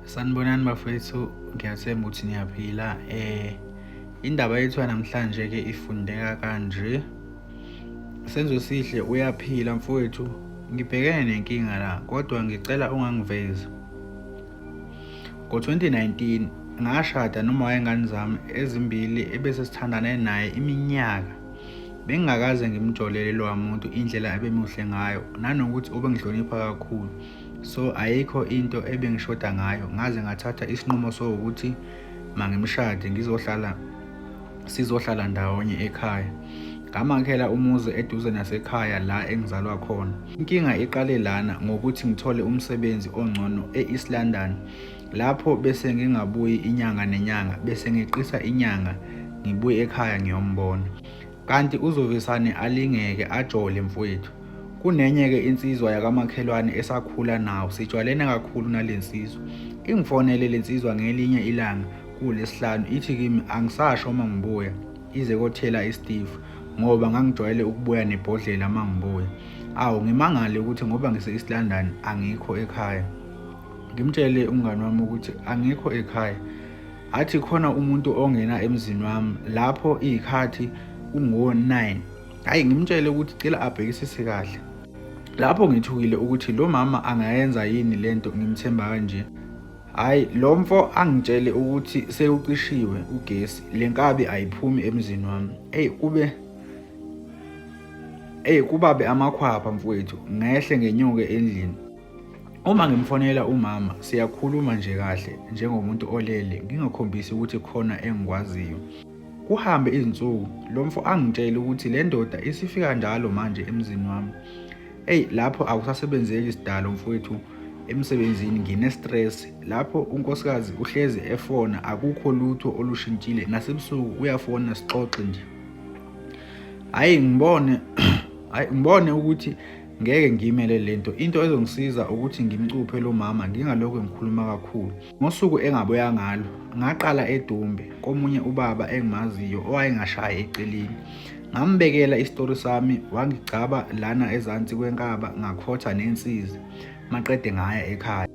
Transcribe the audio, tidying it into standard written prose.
Sanibonani bafowethu, ngiyathemba ukuthi niyaphila. Indaba yethu yanamhlanje ke ifundeka kanje. Senzo Sihle uyaphila mfowethu, ngibhekene nenkinga la kodwa ngicela ungangivezi. Ngo-2019 ngashada noma wayengane zami ezimbili ebese sithandane naye iminyaka. Bengingakaze ngimjolele lowa muntu indlela ebemuhle ngayo nanokuthi ubengihlonipha kakhulu. So ayikho into ebengishoda ngayo ngaze ngathatha isinqumo sokuthi mangimshade ngizohlala sizohlala ndawonye ekhaya. Ngamakhela umuzi eduze nasekhaya la engizalwa khona. Inkinga iqale lana ngokuthi ngithole umsebenzi ongcono e-East London lapho bese ngingabuyi inyanga nenyanga bese ngeqisa inyanga ngibuye ekhaya ngiyombona. Kanti uzovesane alingeke ajole mfwethu. Kunenye-ke insizwa yakamakhelwane esakhula nawo, sijwayelene kakhulu nale nsizwa. Ingifonele le nsizwa ngelinye ilanga kuwuLwesihlanu ithi kimi angisasho uma ngibuya ize kothela isitifu ngoba ngangijwayele ukubuya nebhodlela uma ngibuya. Awu ngimangale ukuthi ngoba ngise-East London angikho ekhaya. Ngimtshele umngani wami ukuthi angikho ekhaya. Athi khona umuntu ongena emzini wami lapho iy'khathi kungo-9. Hhayi ngimtshele ukuthi cela abhekisise kahle. Lapho ngithukile ukuthi lo mama angayenza yini lento ngimthemba kanje. Hhayi lo mfo angitshele ukuthi sewucishiwe ugesi le nkabi ayiphumi emzini wami. Eyi kube eyi kubabe amakhwapha mfowethu ngehle ngenyuke endlini. Uma ngimfonela umama siyakhuluma nje kahle njengomuntu olele ngingakhombisi ukuthi khona engikwaziyo. Kuhambe izinsuku lo mfo angitshele ukuthi le ndoda isifika njalo manje emzini wami. Eyi lapho akusasebenzeki sidalo mfowethu emsebenzini ngine-stress lapho unkosikazi uhlezi efona akukho lutho olushintshile nasebusuku uyafona sixoxe nje. Hhayi ngibone hhayi ngibone ukuthi ngeke ngiyimele lento into ezongisiza ukuthi ngimcuphe lo mama ngingalokhu ngikhuluma kakhulu. Ngosuku engabuya ngalo ngaqala eDumbe komunye ubaba engimaziyo owayengashayi eceleni. Ngambekela isitori sami wangigcaba lana ezansi kwenkaba ngakhotha nensizi maqede ngaya ekhaya.